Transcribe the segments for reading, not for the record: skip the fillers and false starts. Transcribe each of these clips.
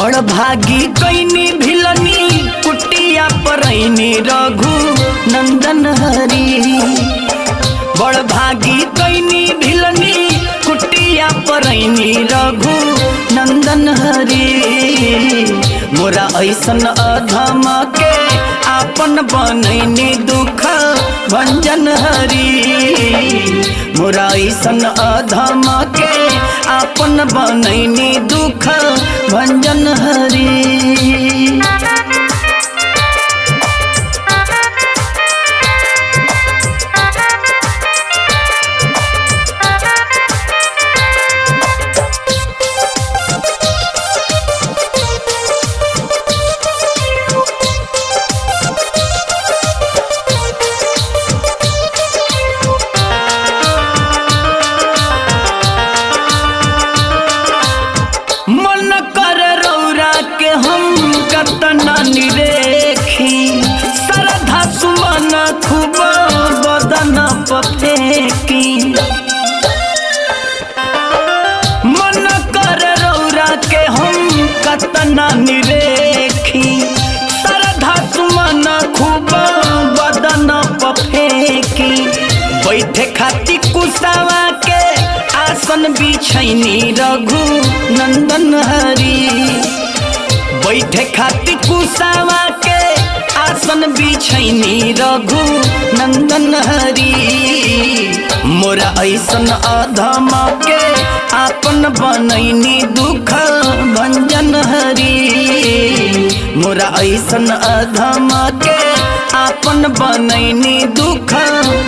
बड़ भागी कैनी भिलनी कुटिया परैनी रघु नंदन हरी। बड़ भागी कैनी भिलनी कुटिया परैनी रघु नंदन हरी। मोरा ऐसन अधम के आपन बनैनी दुख भंजन हरी। मोरा ऐसन अधम के आपन बनैनी दुख भंजन हरी। मन कर रौरा के हम कतना निरेखी, श्रद्धा सुमन खूब बदन पफेकी। मन कर रौरा के हम कतना निरेखी, श्रद्धा सुमन खूब बदन पफेकी। बैठे खाती कुसावा के आसन बिछैनी रघु नंदन हरी। बैठे खाती कुसावा के आसन बिछैनी रघु नंदन हरी। मोरा ऐसन अधम के आपन बनैनी दुख भंजन हरी। मोरा ऐसन अधम के आपन बनैनी दुख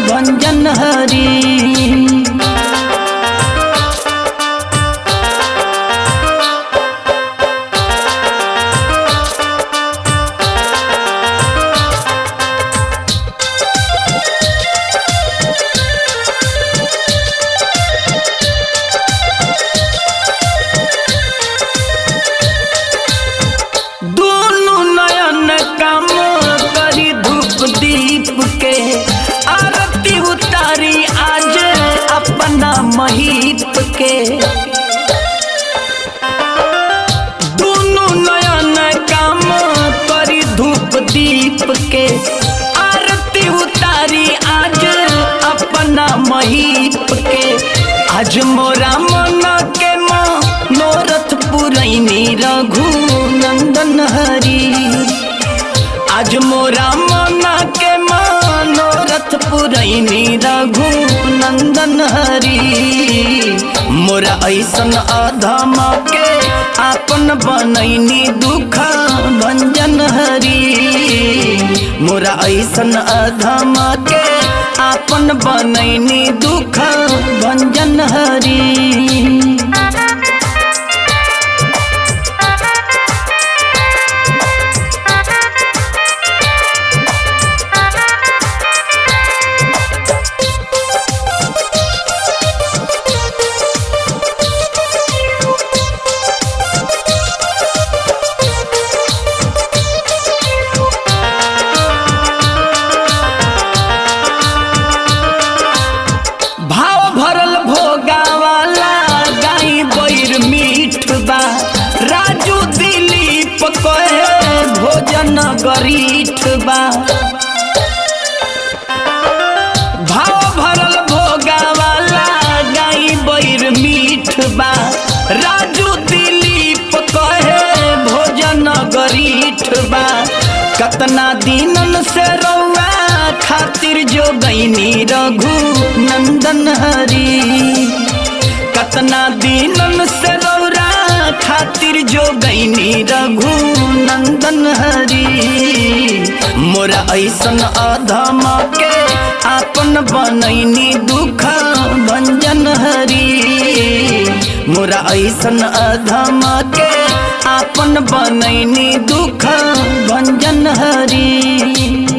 भंजन हरी। दोनों नयन काम करी धूप दीप के, आरती उतारी आज अपना महीप के। दोनों नयन काम करी धूप दीप के, आरती उतारी आज अपना महीप के। आज मोरा मन के मनोरथ पुरैनी रघु नंदन हरी। आज मोरा मन के मनोरथ पुरैनी रघु नंदन हरी। मोरा ऐसन अधम के आपन बनैनी दुख भंजन हरी। मोरा ऐसन अधम के आपन बनैनी दुख भंजन हरी। भाव भरल भोगा वाला गाई बैर मीठ बा, राजू दिलीप कहे भोजन गरीठ बा। भाव भरल भोगा वाला गाई बैर मीठ बा, राजू दिलीप कहे भोजन गरीठ बा। कतना दिनन से रौआ खातिर जो गईनी रघु नंदन हरी। कतना दिनन से रौरा खातिर जो गईनी रघु नंदन हरी। मोरा ऐसन अधम के आपन बनैनी दुख भंजन हरी। मोरा ऐसन अधम के आपन बनैनी दुख भंजन हरी।